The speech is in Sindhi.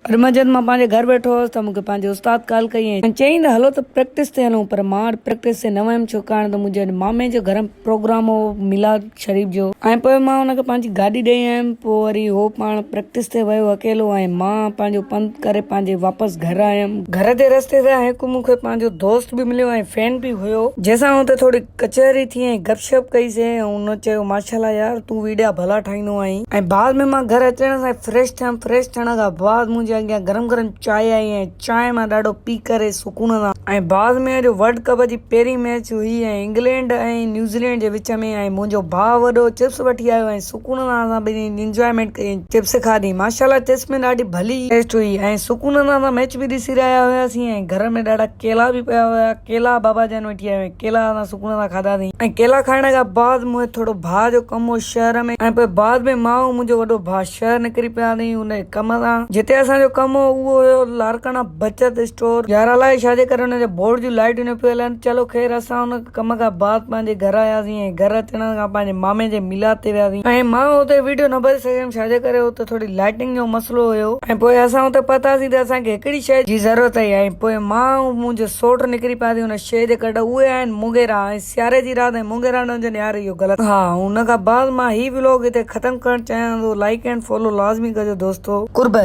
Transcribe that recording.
اڄ منجهند مان پنهنجي گهر ويٺو هوس ته مون کي پنهنجي استاد ڪال ڪئي ۽ چيائين ته هلو ته پريڪٽس تي هلون پر مان اڄ پريڪٽس تي نه ويم ڇوڪاڻ ته منهنجي اڄ مامي جي گهر ۾ پروگرام هو ميلاد شريف جو ۽ پوء مان ان کي پنهنجي گاڏي ڏئي آيم پوء وري هو پاڻ پريڪٽس تي ويو اڪيلو ۽ مان پنهنجو پنڌ ڪري پنهنجي واپس گهر آيم. گهر جي رستي سان هڪ مون کي پنهنجو دوست به مليو ۽ فين به هيو جنهن سان اتي ٿوري ڪچهري ٿي ۽ گپ شپ ڪئي سين ۽ هن چيو ماشاءالله يار تون ويڊيا ڀلا ٺاهيندو آهين ۽ بعد ۾ مان گهر اچڻ سان فريش ٿيم فريش ٿيڻ کان بعد منهنجي اڳيان گرم گرم چانهه آئي ۽ چانهه مان ڏاڍو پي ڪري سڪون سان ۽ بعد ۾ اڄ ورلڊ ڪپ جي پهرين ميچ هئي ۽ انگلينڊ ۽ نيوزيلينڊ جي وچ ۾ ۽ منهنجو ڀاء وڏو چپس وٺي آيو ۽ سڪون سان اسان ٻنهي انجوائمينٽ ڪئي ۽ چپس کاڌي ماشاءالله چپس ۾ ڏاڍي ڀلي ٽيسٽ هئي ۽ سڪون سان اسان ميچ به ڏسي رهيا هياسين ۽ گهر ۾ ڏاڍا ڪيلا به پيا هيا ڪيلا بابا جان وٺي آيو ۽ ڪيلا اسان سڪون سان کاڌاسين ۽ ڪيلا کائڻ کان بعد مون ٿورو ڀاء جو ڪم هو شهر ۾ ۽ پوء بعد ۾ مان ۽ منهنجو وڏو ڀاء شهر نڪري پياسين ان جي ڪم سان جتي اسان جو ڪم هو اهو هيو لاڙڪاڻا بچت اسٽور يار الائي ڇا جي ڪري ان جي بورڊ جون لائيٽون نه پيون هلن چلو خير اسان ان ڪم کان بعد پنهنجي گهر آياسين ۽ گهر اچڻ کان پنهنجي مامي جي ميلاد تي وياسين ۽ مان اتي ويڊيو نه ڀري سگهيم ڇا جي ڪري اتي ٿوري لائيٽنگ جو مسئلو هيو ۽ پوء اسان اتي پهتاسين ته اسان کي هڪڙي شيء جي ضرورت هئي ۽ پوء مان ۽ منهنجو سوٽ نڪري پياسين ان شيء جي ڪڍ اهي آهن مونگيرا ۽ سياري جي رات ۽ مونگيرا نه هجن يار اهو غلط ها ان کان بعد مان هي ولاگ هتي ختم ڪرڻ چاهيان ٿو لائيڪ اينڊ فالو لازمي ڪجو دوستو قرب.